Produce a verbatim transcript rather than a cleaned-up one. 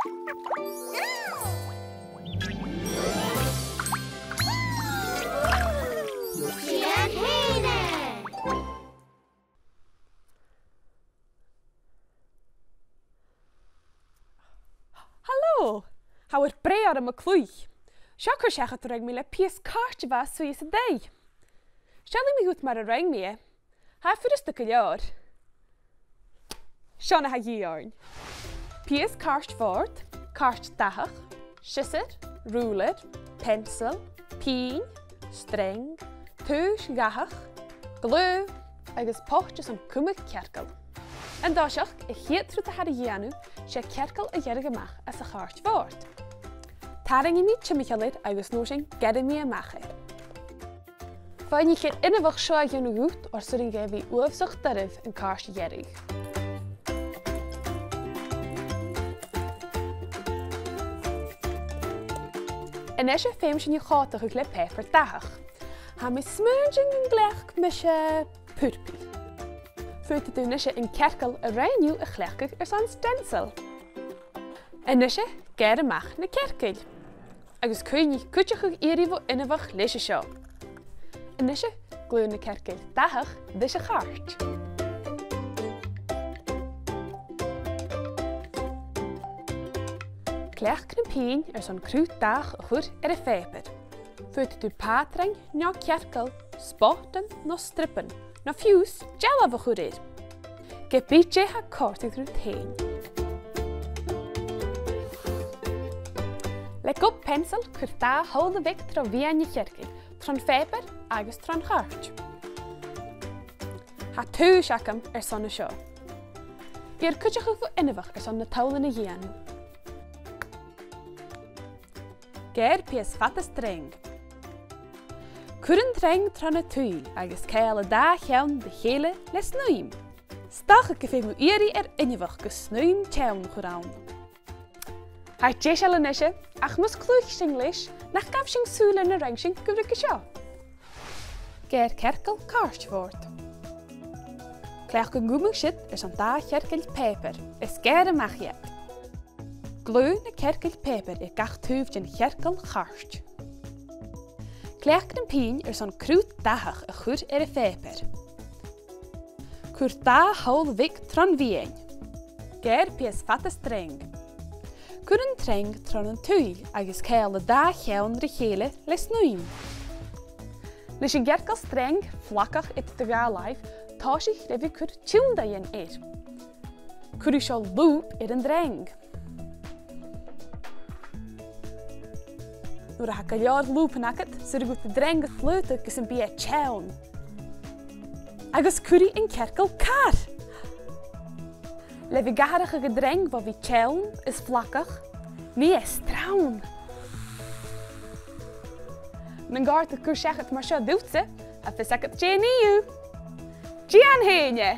Dèan fhèin e! Halò! Tha uair breith orm a' cluich. Seo cur-seachad a rinn mi le pìos cairt a bha suidhe san taigh. Seallaidh mi dhut mar a rinn mi e. Tha e furasta gu leòr. Seo na tha a dhìth oirnn. Pìos cairt bhòrd, cairt dathach, siosar, rùilear, peansail, pinn, sreang, taois dhathach, glaodh agus poit airson cumadh cearcaill. An toiseach, a' chiad rud a tha ri dhèanamh, 's e cearcall a ghearradh a-mach às a' chairt bhòrd. Tarraingidh mi timcheall air agus an uair sin gearraidh mi a-mach e. Feumaidh mi an cearcall inbheach seo a dhèanamh dhut oir 's urrainn dha a bhith uabhasach doirbh an cairt a ghearradh. A-nise feumaidh sinn a chòmhdachadh le pàipear dathach. Tha mi a' smaoineachadh gun gleidh mise purpaidh. Faodaidh tu a-nise an cearcall a rinn thu a chleachdadh airson stencil. A-nise, gearr a-mach na cearcaill. Agus cuimhnich cuideachadh iarraidh bho inbheach leis an seo. A-nise, glaodh na cearcaill dathach ris a' chairt. Cleachd na pinn airson cruth dathach a chur air a' phàipear. Faodaidh tu pàtrain no cearcall, spotan no stripean, no fiù 's dealbh a chur air. Ge bith dè tha a' còrdadh riut fhèin. Le gob peansail, cuir dà shamhla bheag tro mheadhan na chearcaill, tron phàipear agus tron chairt. Tha taois agam airson an seo. Gearr cuideachadh bho inbheach airson na tabhailean a dhèanamh. Gearr pìos fada sreang. Cuir an t-sreang tron an tuill agus ceangail an dà cheann ri chèile le snaidhm. 'S dòcha gum feum thu iarraidh air inbheach gus snaidhm teann a chur ann. Tha e deiseil a-nise, ach mus cluich sinn leis, nach gabh sinn sùil air na rinn sinn gu ruige seo. Gearr cearcall cairt bhòrd. Cleachd an cumadh siud airson dà chearcaill pàipeir is gearr a-mach iad. Glaodh na cearcaill pàipeir air gach taobh den chearcall chairt. Cleachd na pinn airson cruth dathach a chur air a' phàipear. Cuir dà shamhla bheag tron mheadhan. Gearr pìos fada sreang. Cuir an t-sreang tron an tuill agus ceangail an dà cheann ri chèile le snaidhm. Leis an cearcall sreang flagach eadar do dhà làimh, tòisich le bhith a' cur tionndadh air. Cuiridh seo lùb air an t-sreang. Nuair a tha gu leòr lùban agad, 's urrainn dhut an t-sreang a shlaodadh gus am bi e teann. Agus cuiridh an cearcall car. Le bhith ag atharrachadh an t-sreang bho bhith teann is flagach, nì e srann. Nan còrd an cur-seachad mar seo riutsa, tha fios agad dè nì thu. Dèan fhèin e!